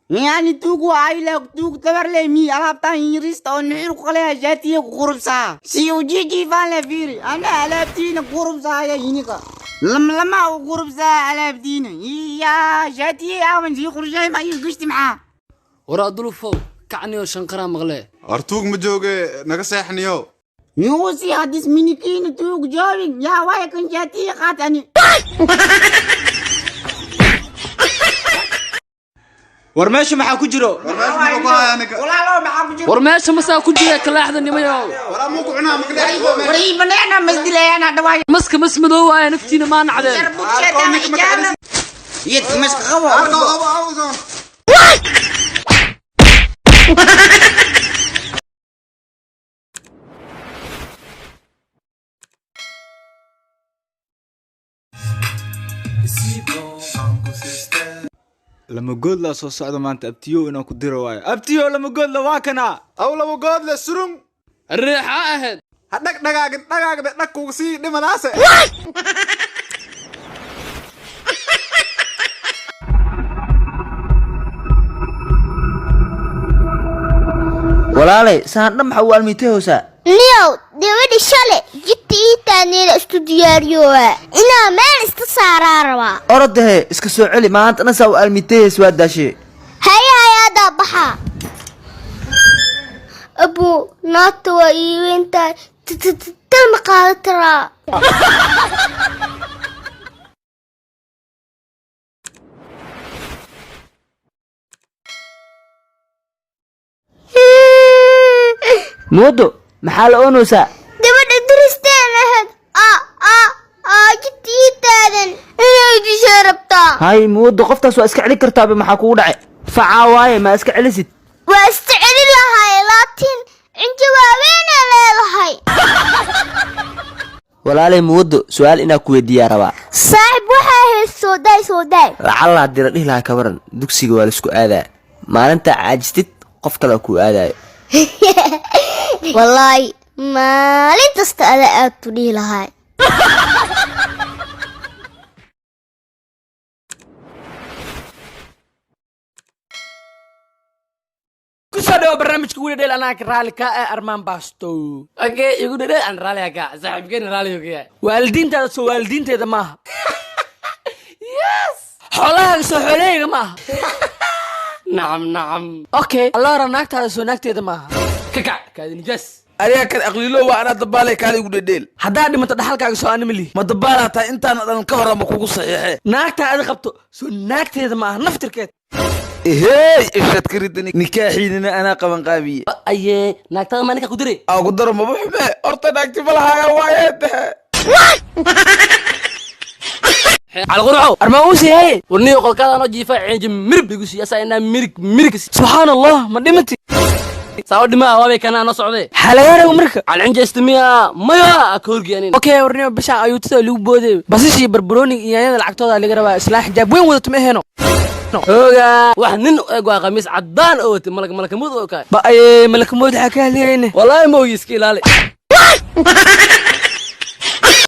Yani tuugu ayla tuug tabarle mi alaabtaan yirista oo nuxur qalaya jaatiye qurubsa si uu jijiifaan la fiiri ana alaabtiina qurubsa ya yiniqa lamlama u qurubsa alaabtiina ya jaatiye awan sii qorshay ma ii gishti maxaa. Waraa dulufow kacniyo shanqaraa maqlee. Artuug ma jooge, naga seexniyo. Yuusi hadis minikiina tuug joogin yaa waaya kan jaatiye qaatani. War meesha maxaa ku jiro? War meesha muxuu ku hayaa ninka? Walaalo, maxaa ku jiro? War meesha masaa ku jira kalaaxda nimayow. Waraa muu ku cunaa makadhex? War ii baneena masdilayana dhawaay. Maska mas madow waaya, naftiina maa nacdeen. Yedka maska qabo. Lama goodlaa soo socda maanta, abtiyow inaan ku diro waayo. Abtiyow, lama goodla waa kana. Aw, laba goodle surung. Riixa ahayd. Ha dhag dhagaagin dhagaagda dhag kugu sii dhimadaase. Walaalay, saan dhan maxaa u almiitay hoosaa? Niyow, gabadhi shale jidta ii taaniila isku diyaariyoowa inaa meel iska saaraa rabaa. Orodahe, iska soo celi. Maanta dhan saa u almiitay hees waa daashee. Haye, hayaadaa baxaa. Abu naagta waa ii weyntahay, tal ma qaadan karaa? Moodo, maxaa la oonaysaa? Gabadha duristeen ahayd aa aa aa jidta ii taagan inay dishay rabtaa. Hay moodo, qoftaas waa iska celin kartaaba. Maxaa kugu dhacay? Facaa waaye, ma iska celisid? Waa iska celin lahay, laakiin cinjo waaweynay leedahay. Walaalay moodo, su-aal inaa ku weydiiyaa rabaa. Saaxib, waxaa hays soo daay, soo daay. Lacalla haddii la dhihi lahaa kabaran dugsiga waa laisku aadaa, maalintaa caajistid qof kale kuu aadaayo. Wallaahi maalin kasta ada aad ku dhihi lahay. Kusoo dhawo barnaamijka Wiila Dheel. Anaa raalli ka ah, Armaan Baasto. Okay, igu dhedheel aan raaliga ka saaxiibkeena raaliga ka yahay. Waalidiintaada soo waalidiinteeda maaha? Yes. Xoolahaaga soo xoolahayga maaha? Nacam, nacam. Okay, alloora, naagtaada soo naagteeda maaha? Kakac kaadi nijaas. Adiga kan aqliilo waa anaa dabaalay, kaala igu dhedheel. Haddaad dhimato dhaxalkaaga soo anima lihi? Ma dabaalaa tahay? Intaana dhan ka hor ama kugu saxiixe. Naagtaa adi qabto soo naagteeda maaha naftirkeed? Ehey, ishaad ka ridani nikaaxiinina anaa qaban qaabiye. Aye, naagtada maa ninka ku diray? Aa ku daro, maba xume horta, naagti ma lahaayaa waaye tahe. Calquruxow. Armaan uusi haye. Warniyo, qolkaada noo jiifa cinji mirib igu siiya saa inaa mirig mirig. Subxaan Allah, ma dhimati? Saa u dhimaa, waabay kanaa noo socdee. Xalagaaraw marka. Calcinja istimiya maya ka horgeenin. Okay, warniyo, bishaan ayuutada lagu booday, basashii, barbarooniga iyo yaanyada lacagtooda laga rabaa. Islaa xijaab weyn wadato ma aheno? Hooga, wax nin u eg waa qamiis caddaan oo watay malak malakamud oo kaay. Ba aye, malakamood waxaa ka hadlayne. Wallaahi ma ogi, iska ilaali.